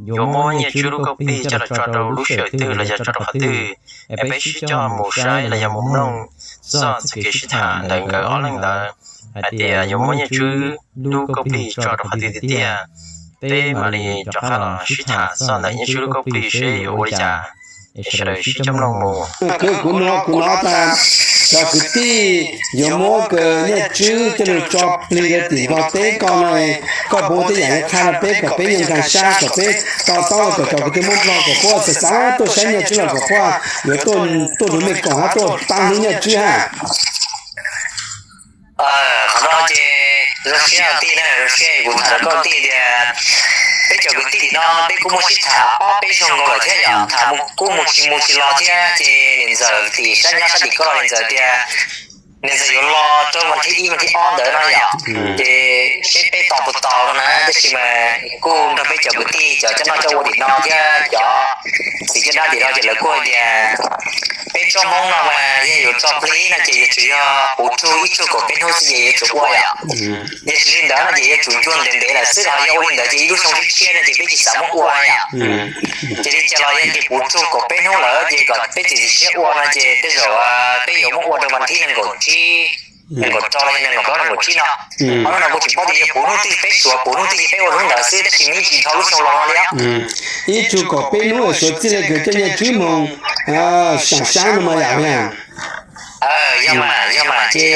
yuav muab Nyiaj Tswb lub kauj plig coj los tso rau lub sij hawm twg los yog tso rau qhov twg, es peb sib coj mus saib los yog mus mloog txoj kev sib tham ntawm nkawd ob leeg ntawd hais tias yuav muab Nyiaj Tswb lub kauj plig tso rau qhov twg tiag tiag. Peb mam li rov qab los sib tham txog ntawm Nyiaj Tswb lub kauj plig seb yuav ua li cas, es sawv daws sib coj mloog mus. Kuv, kuv hnov, kuv hnov tas cov kwv tij yuav muab Nyiaj Tswb coj los tso plig rau tim Nplog teb ko no, koj puas muaj tej yam yuav qhia rau peb kom peb nyob nraim sab kom peb to taub kom cov kwv tij Hmoob Nplog kom puab xav xav tuaj saib Nyiaj Tswb los kom puab yuav tuaj, tuaj rau mej koom hab tuaj pab hlub Nyiaj Tswb hab? Qhov no ces zoo siab tij na, zoo siab kuv tham rau koj tij tias peb cov kwv tij tim no peb kuj muaj sib tham ob peb xyoos nkaus lawm thiab yom, tham kuj mus tsis mus tsis los thiab ces niam ntxawm tim sab nyob sab tim koj los niam ntxawm tias niam ntxawm yuav los rau vas thib ib vas thib ob ntawd no yom, ces seb peb tos puas tos no na, tab sis mas kuj nrog peb cov kwv tij cov coj noj coj ua tim no thiab cov txiv coj dab tim no ces lawv kuj hais tias peb tsob Hmoob no mas yog yuav tso plig no ces yuav tsum yog puv tsug ib tsug kaum peb hnub xwb ces yuav tsum ua yom. Yog tsis li ntawd no ces yuav tsum ncua ntev ntev lawm xwb, los yog ua li ntawd ces ib lub xyoo tshiab tshiab no ces peb tsis xav muab ua yom. Ces li cas los yog tias puv tsug kaum peb hnub lawm ces kom peb txiav txim siab ua no ces tej zaum peb yuav muab ua rau vas thib nees nkaum tsib, nees nkaum rau los yog nees nkaum plaub nees nkaum tsib no. Qhov no kuv tsis paub tias yog puv hnub twg peb suav puv hnub twg ces peb ua hnub ntawd xwb, tab sis yeej tsis dhau lub xyoo los no li. Ib tsug kaum peb hnub suav txij li kws coj Nyiaj Tswb moog saam saab no mas yom. Yog mas, yog mas, ces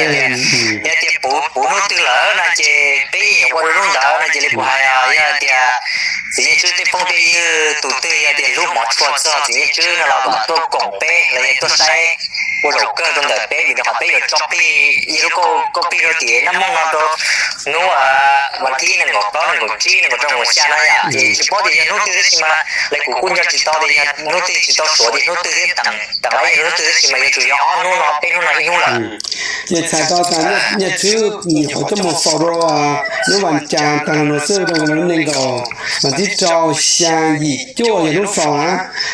yog tias puv hnub twg lawm no ces peb yeej yuav ua rau hnub ntawd no ces li kuv hais, yog tias txiv Nyiaj Tswb tej phooj tej ywg tus twg yog tias hlub hmov tshua txog txiv Nyiaj Tswb no los kom tuaj koom peb los yog tuaj saib ua zaum kawg rau ntawm peb vim rau qhov peb yuav tso plig yog lub kauj plig rau tim Naj Mooj no rau hnub vas thib nees nkaum plaub nees nkaum tsib nees nkaum rau nees nkaum xya no yom, ces tsis paub tias yog hnub twg tab sis mas li kuv kuj nco tsis tau tias yog hnub twg, tsis tau suav tias hnub twg thiab teem lawv yog hnub twg tab sis mas yuav tsum yog ob hnub no peb hnub no ib hnub lawm. Ces txhais tau tas Nyiaj Tswb nyuam qhuav coj mus faus rau hnub vas cas tag no xwb, rau nees nkaum, vas thib rau, xya, yim, cuaj yog hnub faus na,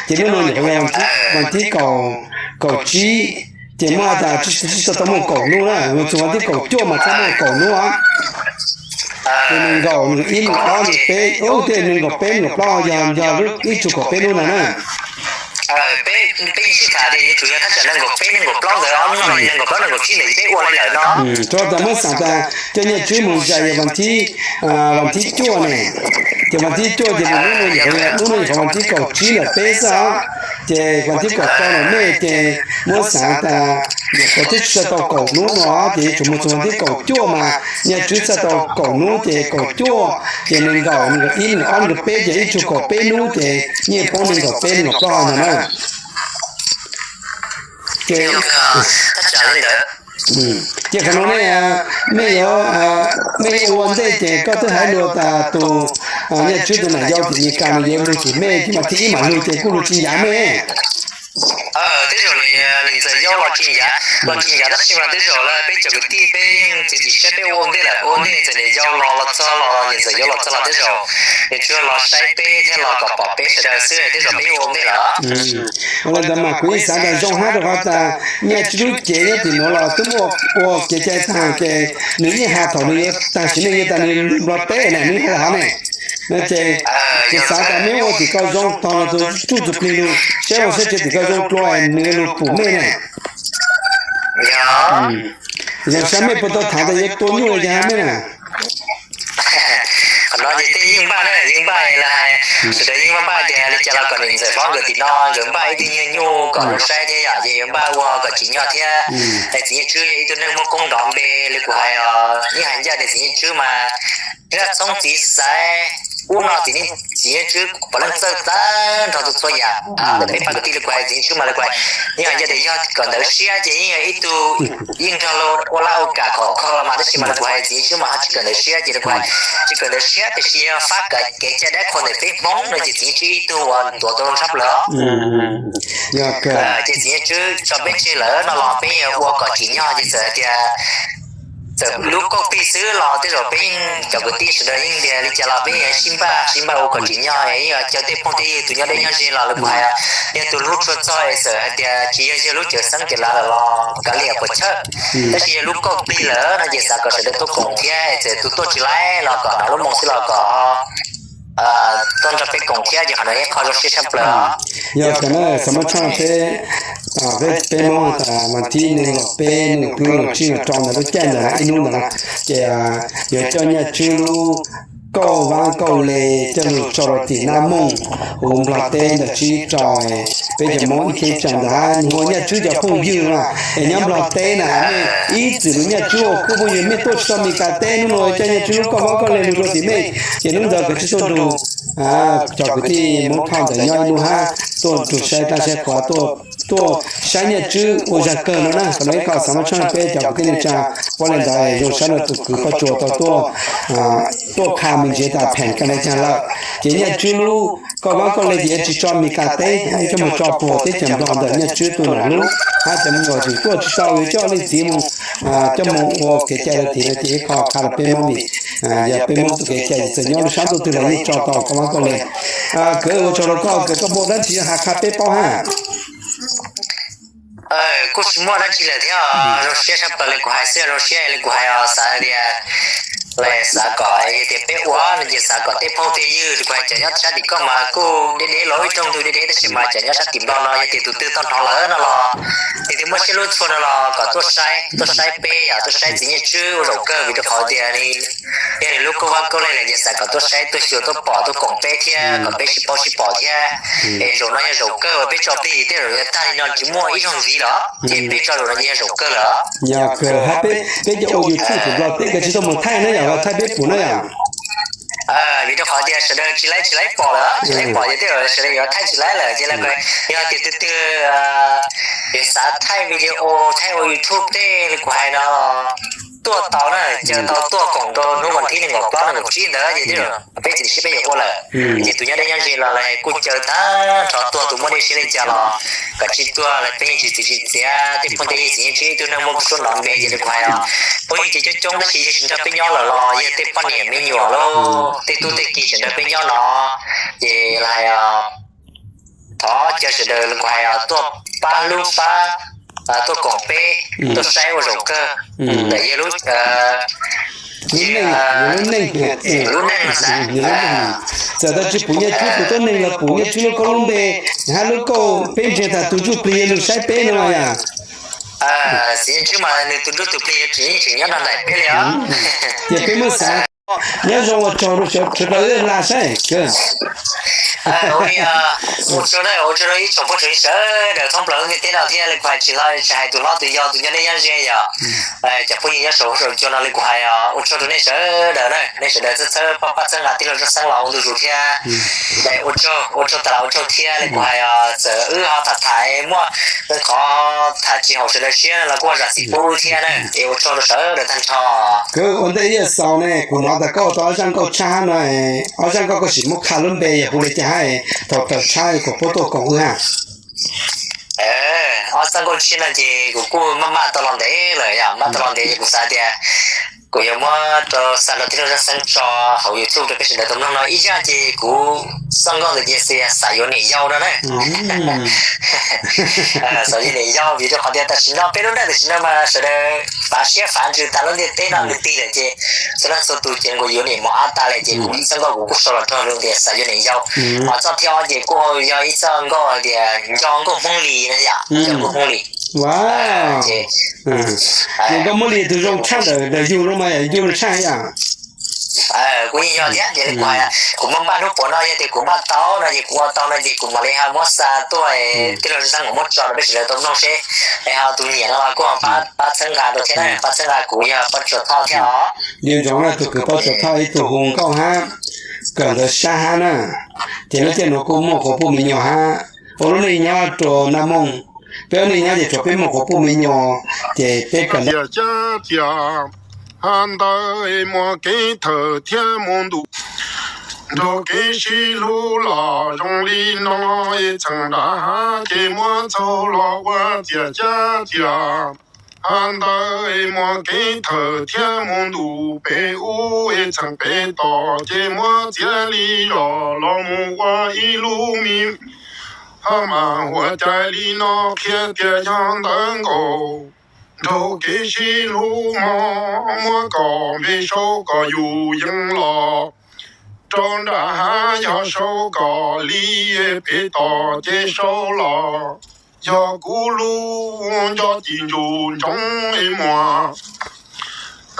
ces hnub no nyuam qhuav yog vas thib kaum, kaum tsib, ces muab tas tsis tau muaj kaum hnub na, txog vas thib kaum cuaj mas txog muaj kaum hnub. Ces nees nkaum, nees nkaum ib, nees nkaum ob, nees nkaum peb, tej nees nkaum peb nees nkaum plaub yog yog ib tsug kaum peb hnub ntag na. Peb sib tham tias yuav tsum yog thaj tsam nees nkaum peb nees nkaum plaub ntawd, ob hnub no nees nkaum plaub nees nkaum tsib ntawd peb ua li lawm no. Rau tas muab xav tas coj Nyiaj Tswb mus zais yog vas thib, vas thib cuaj ne, ces vas thib cuaj ces hnub no nyuam qhuav vas thib kaum tsib ntawm peb xwb os, ces vas thib kaum rau ntawm mej ces muab xav tas nyuam qhuav twb tsis txog tau kaum hnub no ces yuav tsum mus txog vas thib kaum cuaj mas Nyiaj Tswb txog tau kaum hnub ces kaum cuaj ces nees nkaum, nees nkaum ib, nees nkaum ob, nees nkaum peb ces ib tsug kaum peb hnub ces yeej poob nees nkaum peb nees nkaum plaub ntag na. Ces, ces qhov no ne, mej yuav, mej yuav ua ntej ces koj twb hais lus tas tus Nyiaj Tswb tus nam yau tim Mes Kas no yuav lug tim mej ces mas thib ib mam lug ces kuj lug tsis ncav mej. Tej zaum niam ntxawm yau los tsis ncav, los tsis ncav tab sis mas tej zaum lawm peb cov kwv tij peb yeej txiav txim siab peb ua ntej lawm, ua ntej niam ntxawm niam yau los los txog los niam ntxawm yau los txog los tej zaum niam tswb los saib peb thiab los kom pom peb sawv daws xwb tej zaum peb yeej ua ntej lawm. Ua li ntawd mas kuv yeej xav tas zoo hab rau qhov tas Nyiaj Tswb lub cev nyob tim nuav los twb muaj ua kev cai tag ces nws yeej has thaum nws yuav tag sim neej yuav tas nws nplog teb na nws hais hov ne. No ces kuv xav tas meb ua tim koj zoo tog no tus tsuj tus plig lug saib ua saib tsev tim koj zoo dlua nws lug pum mej ne. Zoo sab mej puas tau tham tas yuav tua nyuj li cas mej na. Qhov no ces tej yeej npaj na, yeej npaj lawm, sawv daws yeej npaj npaj tias li cas los kom niam ntxawm hlob nkawd tim no nkawd npaj ib tug nyuag nyuj kom zoo saib thiab yom, ces yuav npaj ua kom tsim nyog thiab. Txiv Nyiaj Tswb yog ib tug neeg muaj koob nrov npe li kuv hais os, yeej hais ncaj tias txiv Nyiaj Tswb mas zaj txhoob txiv xaiv ub no txiv, txiv Nyiaj Tswb puav leej txawj txawj nrog tus txhua yam ntawm peb pab kwv tij li kuv hais txiv Nyiaj Tswb mas li kuv hais, yeej hais ncaj tias yog kawm ntawv siab ces yeej yog ib tug yeej nrog luag ua laj ua kam khov kho mas tab sis mas li kuv hais txiv Nyiaj Tswb mas ho tsis kawm ntawv siab ces li kuv hais tsis kawm ntawv siab tiam sis yog fab kev cai dab qhuas ntawm peb Hmoob no ces txiv Nyiaj Tswb ib tug uas tuav tau zoo tshaj plaws. Ces txiv Nyiaj Tswb tso peb tseg lawm no los peb yuav ua kom tsim nyog ces txawm hais tias txawm lub kauj plig xwb los tej zaum peb yeej cov kwv tij sawv daws yeej tias li cas los peb yeej sib npaj sib npaj ua kom tsim nyog es yeej caw tej phooj tej ywg tus nyob deb nyob ze los li kuv hais, yog tus hlub tshua txog es txawm hais tias tsis yog yog lub cawv xeeb ces lawv los kav liam puas chawj, tab sis yog lub kauj plig lawm no ces xav kom sawv daws tuaj koom thiab txawm tus tuaj tsis laib los kom hnov lub moo xwb los kom tuaj nrog peb koom thiab ces qhov no ib qho zoo siab tshaj plaws. Yog kawg na, xav muab tshaj peb, peb Hmoob tas vas thib nees nkaum peb nws twb los tsib los rau ntawd lub caij ntawd na, ib hnub ntawd na, ces yuav coj Nyiaj Tswb lub Kauj Vab Kauj Le coj lug tso rau tim Naj Mooj, huv Nplog teb ntawm tsib rau, peb cov Hmoob ib cheeb tsam ntawd hab hu ua Nyiaj Tswb cov phooj ywg na, es nyob Nplog teb na, mej ib txwm lug Nyiaj Tswb ua khub phooj ywg, mej tuaj tsis tau Mes Kas teb, hnub no coj Nyiaj Tswb lub Kauj Vab Kauj Le lug rau tim mej, ces hnub ntawd kawg tsib tuaj nrug cov kwv tij Hmoob Thoj ntawd nyob ib hnub hab tuaj nrug saib dlaab saib qhua, tuaj saib Nyiaj Tswb ua zag kawg no na. Qhov no ib qho xav muab tshaj peb cov kwv tij neej tsa puab le ntawd zoo sab no tus kwv Paj Tsuas tau tuaj, tuaj qha me ntsis tas pheem kag le caag lawm. Ces Nyiaj Tswb lub Kauj Vab Kauj Le ces yuav tsis tso Mes Kas teb, coj moog tso puag teb chaws Nplog ntawm Nyiaj Tswb tuaj ntawm lub, hab cov me nyuam tseem tuaj tsis tau, yuav coj leej txiv moog, coj moog ua kev cai rau tim no ces ib qho qha rau peb Hmoob vim yog peb Hmoob tug kev cai txawm nyob lub sab ntuj twg los yeej tso tau Kauj Vab Kauj Le. Kwv, ua tsaug rau koj, koj muaj dlaab tsi has qha peb paub hab? Kuj tsis muaj dlaab tsi lawm thiab, zoo siab tshaj plaws le kuv hais xwb, zoo siab le kuv hais os, xav tias, xav kom yog tias peb ua no ces xav kom tej phooj tej ywg le kuv hais cov nyob sab tim koj mas kuj deb deb los ib rooj ntug deb deb, tab sis mas cov nyob sab tim Nplog no yog tias tus twg tau hnov lawm no los, tus twg muaj siab hlub txhua no los kom tuaj saib, tuaj saib peb yom, tuaj saib txiv Nyiaj Tswb ua zaum kawg vim rau qhov tias yog nws lub Kauj Vab Kauj Le lawm ces xav kom tuaj saib tuaj xyuas tuaj pom tuaj koom peb thiab kom peb sib paub sib pom thiab. Es zaum no yog zaum kawg uas peb tso plig, tej zaum yog tag li no tsis muaj ib zaug ntxiv lawm ces peb tso zaum no ces yog zaum kawg lawm. Yog kawg hab, peb, peb cov ua YouTube tim Nplog teb kawg tsis tau mus thaij na yom, thaij peb pum na yom. Vim rau qhov tias sawv daws tsis laib, tsis laib pom lawm, tsis laib pom ces tej zaum sawv daws yuav thaij tsis laib lawm ces yog tias tus twg yuav xav thaij video, thaij ua YouTube tej li kuv hais no tuaj tau na, caw tau tuaj koom rau hnub vas thib nees nkaum plaub nees nkaum tsib ntawd ces tej zaum peb txiav txim siab peb yuav ua lawm. Ces tus nyob deb nyob ze los lawv kuj caw tag nrho tuaj, tus muaj dej siab li cas los koj tsis tuaj los peb yeej tsis txwv tsis txiav. Tej phooj tej ywg txiv Nyiaj Tswb ib tug neeg muaj kuv suab nov npe ces li kuv hais os, phooj ywg ces coob coob tab sis yog tsis nrog peb nyob lawm los yog tej poj niam me nyuam lauj, tej tub tej kiv tseem nrog peb nyob no ces li hais os, thov caw sawv daws li kuv hais os tuaj pab hlub pab, tuaj koom peb, tuaj saib ua zaum kawg ntawm yawg lub, lub neej, lub neej, txawm tau tsis pum Nyiaj Tswb tus tuab neeg los pum Nyiaj Tswb lub koob lub npe hab lub kauj, peb ntseeg tas tus ntsuj plig yuav lug saib peb no yom. Txiv Nyiaj Tswb mas nws tus ntsuj tus plig yuav tseem, yeej tseem nyob nrog nraim peb li os. Ces peb muab xav, nyob zoo, ua tsaug rau sawv daws, wb laj saib kawg. Ua tsaug, ua tsaug rau ib tsoom phooj ywg sawv daws thoob plaws lub ntiaj teb no thiab li kuv hais tsis hlo tsis hais tus hlob tus yau tus nyob deb nyob ze yom. Cov phooj ywg nyob saum huab saum cua no li kuv hais os, ua tsaug rau nej sawv daws na, nej sawv daws txhawb txhawb pab pab txhawb nqa tij laug Tshaj Xeeb los ua ntu zus thiab. Ua tsaug, ua tsaug tas los ua tsaug thiab li kuv hais os, txawm wb ho tham tham muaj qhov tham tsis haum sawv daws siab los kuj zam txim pub thiab na, es ua tsaug rau sawv daws tag nrho. Kwv, ua ntej ib xaus ne kuv hnov tas koj tau ob zaj nkauj tshaj hab no, ob zaj nkauj koj sim muab qha lub npe yog hu li cas hab, thaum raws tshab kom puab tuaj koom wb hab. Ob zaj nkauj tshiab no ces kuv kuj maj maj tau los ntev lawm yom, maj tau los ntev ces kuv xav tias kuv yuav muab rau xa rau tij laug Tshaj Xeeb tso hauv YouTube rau peb sawv daws tau mloog no. Ib zaj ces kuv zaj nkauj ntawd ces xav yuav niam yau no na. Xav yuav niam yau vim rau qhov tias tam sim no peb lub neej tam sim no mas sawv daws fav siab fav ntsws tas lub ntiaj teb no nws tig lawm ces txhua leej txhua tus ces kuj yuav niam mos ab tas lawm ces kuv ib zaj nkauj kuv kuj sau los rau tias xav yuav niam yau. Ho zaj thib ob ces kuj yog ib zaj nkauj hais tias nco nkauj Hmoob Lis na yom, nco nkauj Hmoob Lis. Ces nkauj Hmoob Lis tus zoo tshaj ntawm yug no mas yug no tshaj yom. Kuv yeej yog thiab ces kuv, kuv muab npaj hnub puav no yog tias kuv npaj tau no ces kuv ua tau no ces kuv mam li ho muab xa tuaj, tij laug Tshaj Xeeb mam muab tso rau peb sawv daws tau mloog seb, es ho tus nyiam no los kuj pab txhawb nqa rau thiab na, pab txhawb nqa, kuv yog Paj Tsuas Thoj thiab os. Yeej zoo na, tus kwv Paj Tsuas Thoj ib tug hu nkauj hab, kawm ntawv sab hab na, ces lub caij nuav kuj muaj quas puj me nyuam hab, ua lub neej nyob rua Naj Mooj. Peb ua neej nyob ces tsuav peb muaj quas puj me nyuam, ces peb kawm ntawv tias, hab ntawd es muaj kev thawm thiab mus ntu nrug kev sib hlub los zoo li no, es txheem nrad hab ces muab txaug los ua tias cab tias, hab ntawd es muaj kev thawm thiab mus ntu pem ub, es txheem pem tod ces muab txiav li zog los mus ua ib lub me, hab mas ua cai li no qhia tias yog ntawv nkaus nrug kev sib hlub mog, muab kom npe sau kom yus yeej los rau nram hav yog sau kom li pem toj ces sau los yog kuv lub nco ci ntsuj ntsoov muag.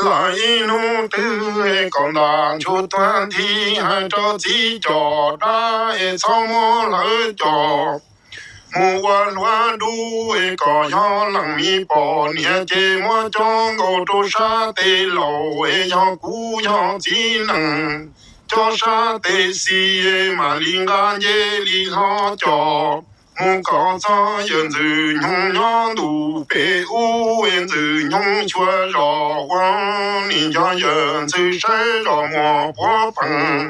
Lawm ib hnub twg kom ntas ntsuj tuag nthi, hais rau txiv coj dab es txhob muab lawv coj mus ua hluav dub es kom yog leej me poj niam ces muab coj nkaus rau sab tes laus es yog kuv yog txiv neej coj sab tes xis es mam li nqa nce li hlo coj mus kom txog yawm ntxwg nyoog nyob ntuj pem ub es ntxwg nyoog xyuas zos ua nim nco yawm ntxwg saib zos muag puav pheej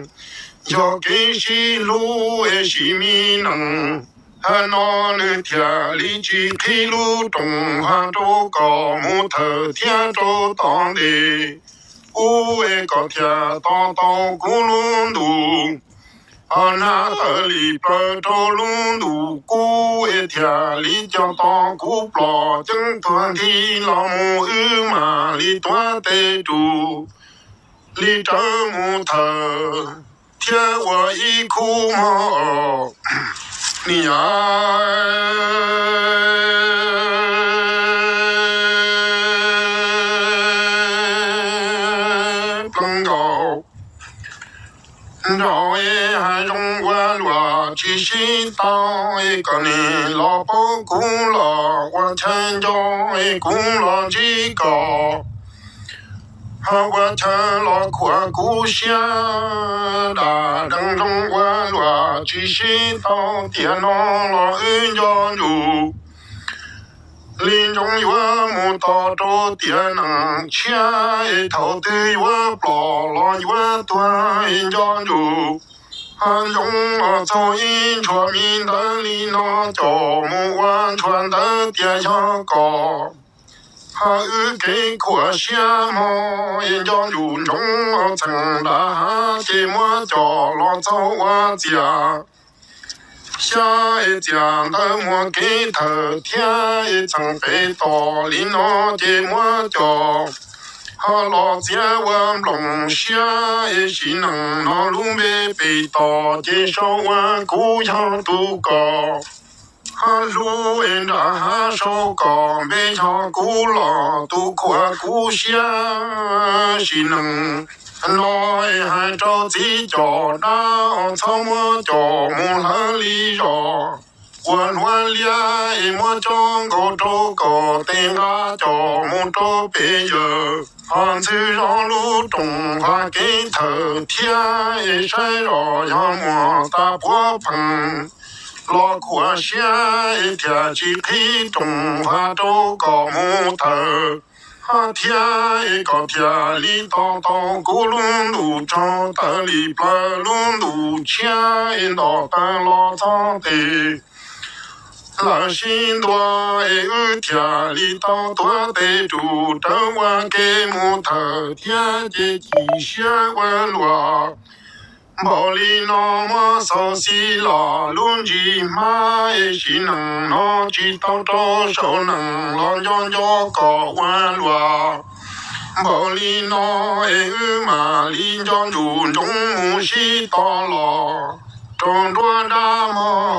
yog kev sib hlub es sim me neej. Hab no nws thiaj li tsis qhib lub rooj hab rau kom mus thawm thiab rau tom ntej ub es kom thiaj to tau kuv lub ntuj. Ho nag tawm li plaws rau lub ntuj kub es thiaj li coj tau kuv plom ceeb tuag nthi los mus wb mam li tuav tes rus li rawv mus thawm thiab ua ib khub mog. Nim yog plaub nkaus nraud es hav zoov ua luam tsis sib tau es kom nws los paub kuv los ua chaw nco es kuv los ntsib koj ho ua chaw los khuam kuv siab. Dam deev zoo ua luam tsis sib tau tiam no los wb nco ntsum li ntsoov yuav mus tos rau tiam neej tshiab es thaum twg yuav plom los yuav tuag es nco ntsum. Ho ntsoov los txog ib ntshua mi ntawd li no coj mus ua ntshua ntawd tias yog koj ho wb kev khuam siab hmo es nco ntsum ntsoov los txheem nram hav ces muab coj los txog ua txias xyab es txias ntawd muaj kev thawm thiab es txheem pem toj li no ces muab coj ho los txiav ua nplooj siab es sim neej no lub npe pem toj ces sau ua kuv yog tus koj ho hlub es nram hav sau kom npe yog kuv los tus khuam kuv siab. Sim neej no es hais rau txiv coj dab txhob muab coj mus hlawv li zos ua hluav liab es muab coj nkaus rau kom tej nqa coj mus rau pem yawg ho ntxwg zos lub rooj hla kev thawm thiab es saib zos yog muaj tag puav pheej los khuam siab es thiaj tsis qhib rooj hla rau kom mus thawm ho thiab es kom thiaj li to tau kuv lub ntuj tsaug tawm li plaws lub ntuj tshiab es nto tawm los txog tes lawm sib ntua es wb thiaj li tau tuav tes rus rawv ua ke mus thawm thiab ces chim siab ua luam npaum li no muab xauv xis los lub ntsig hmab es sim neej no tsis tau rau saum neej los nco nco kom ua luam npaum li no es wb mam li nco ntsum ntsoov mus sib tog los rau nruab dab mog.